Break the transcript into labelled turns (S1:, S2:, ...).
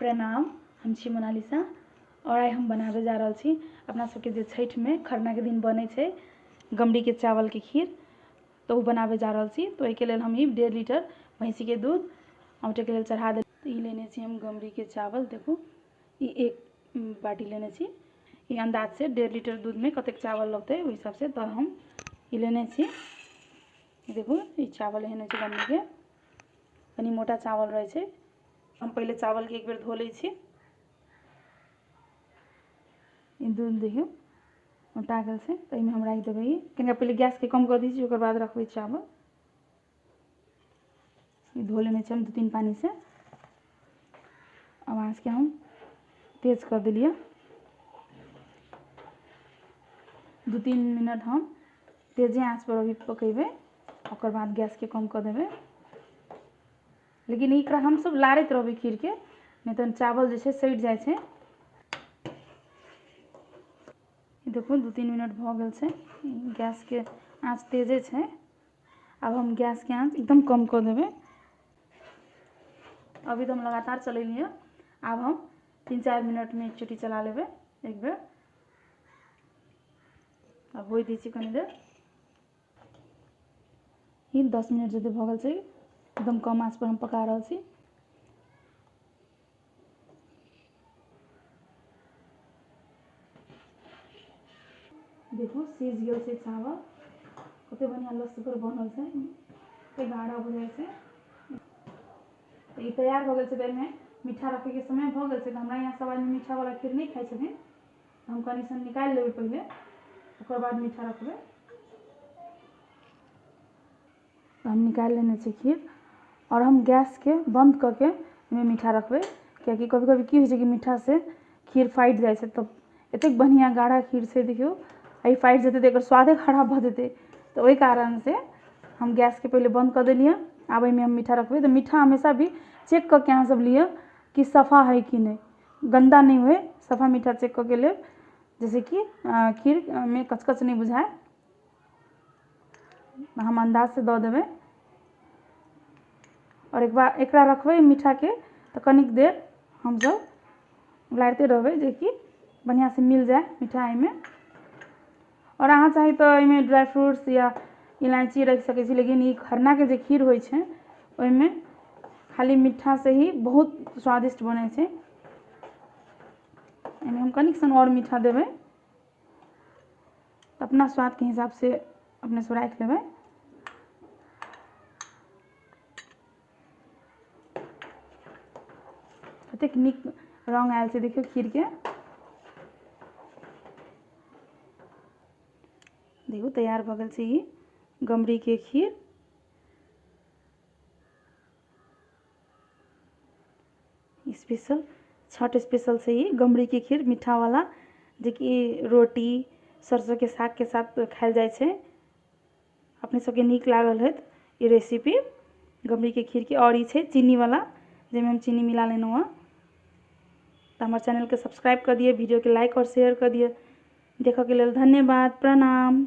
S1: प्रणाम, हम छी मोनालिसा और आइ हम बनाबै जा रहल छी अपना सबके जे छठिमे खरनाके दिन बनै छै गमरीके चावलके खीर, तऽ ओ बनाबै जा रहल छी। तऽ ओहिके लेल हम ई 1.5 लीटर भैँसीके दूध औँटैके लेल चढ़ा देल। ई लेने छी हम गमरीके चावल, देखू ई एक बाटी लेने छी। ई अन्दाजसँ 1.5 लीटर दूधमे कतेक चावल लगतै ओहि हिसाबसँ तऽ हम ई लेने छी। देखू ई चावल एहन होइ छै गमरीके, कनि मोटा चावल रहै छै। हम पहिले चावलके एक बेर धो लै छी। ई दूध देखियौ औंटा गेल छै, तऽ एहिमे हम राखि देबै। ई कनिका पहिले गैसके कम कऽ दै छी, ओकर बाद रखबै चावल। ई धो लेने छी हम 2-3 पानीसँ। अब आँचके हम तेज कऽ देलियै। 2-3 मिनट हम तेजे आँच पर अभी पकेबै, ओकर बाद गैसके कम कऽ देबै। लेकिन एकरा हमसब लारैत रहबै खीरके, नहि तऽ चावल जे छै सड़ि जाइ छै। देखू 2-3 मिनट भऽ गेल छै, गैसके आँच तेजे छै। आब हम गैसके आँच एकदम कम कऽ देबै। अभी तऽ हम लगातार चलेलियै, आब हम 3-4 मिनटमे एक चोटी चला लेबै एक बेर। आब होइ दै छी कनी देर। ई 10 मिनट जते भऽ गेल छै, एकदम कम आँच पर हम पका रहल छी। देखू सीझ गेल छै चावल, कते बढ़िआँ लसगर बनल छै, कते गाढ़ा बुझाइ छै। तऽ ई तैयार भऽ गेल छै। तऽ एहिमे मीठा रखैके समय भऽ गेल छै। तऽ हमरा यहाँ सब आदमी मीठावला खीर नहि खाइ छथिन, तऽ हम कनि सन निकालि लेबै पहिले, ओकर बाद मीठा रखबै। तऽ हम निकालि लेने छी खीर और हम गैसके बन्द कऽ के एहिमे मीठा रखबै, कियाकि कभी कभी की होइ छै कि मीठासँ खीर फाटि जाइ छै। तऽ एतेक बढ़िआँ गाढ़ा खीर छै, देखियौ ई फाटि जेतै तऽ एकर स्वादे खराब भऽ जेतै। तऽ ओहि कारणसँ हम गैसके पहिले बन्द कऽ देलियै। आब एहिमे हम मीठा रखबै। तऽ मीठा हमेशा भी चेक कऽ के अहाँ सब लिअ कि सफा है कि नहि, गन्दा नहि होइ, सफा मीठा चेक कऽ के लेब, जैसे कि खीरमे कचकच नहि बुझाए। हम अन्दाजसँ दऽ देबै और एक बार एकरा रखबै मीठाके, तऽ कनिक देर हमसब लारिते रहबै जेकि बढ़िआँसँ मिल जाए मीठा एहिमे। और अहाँ चाही तऽ एहिमे ड्राइ फ्रूट्स या इलायची राखि सकै छी, लेकिन ई खरनाके जे खीर होइ छै ओहिमे खाली मीठासँ ही बहुत स्वादिष्ट बनै छै। एहिमे हम कनिक सन आओर मीठा देबै, तऽ अपना स्वादके हिसाबसँ अपने सब राखि लेबै। कतेक नीक रङ्ग आयल छै देखियौ खीरके। देखू तैयार भऽ गेल छै ई गमरीके खीर। स्पेशल छठ स्पेशल छै ई गमरीके खीर मीठावला, जेकि रोटी सरसोके सागके साथ खायल जाइ छै। अपने सबके नीक लागल होयत ई रेसिपी गमरीके खीरके। और ई छै चीनीवला, जाहिमे हम चीनी मिला लेलहुँ हँ। तऽ हमर चैनलके सब्सक्राइब कऽ दिअ, वीडियोके लाइक और शेयर कऽ दिअ। देखऽके लेल धन्यवाद, प्रणाम।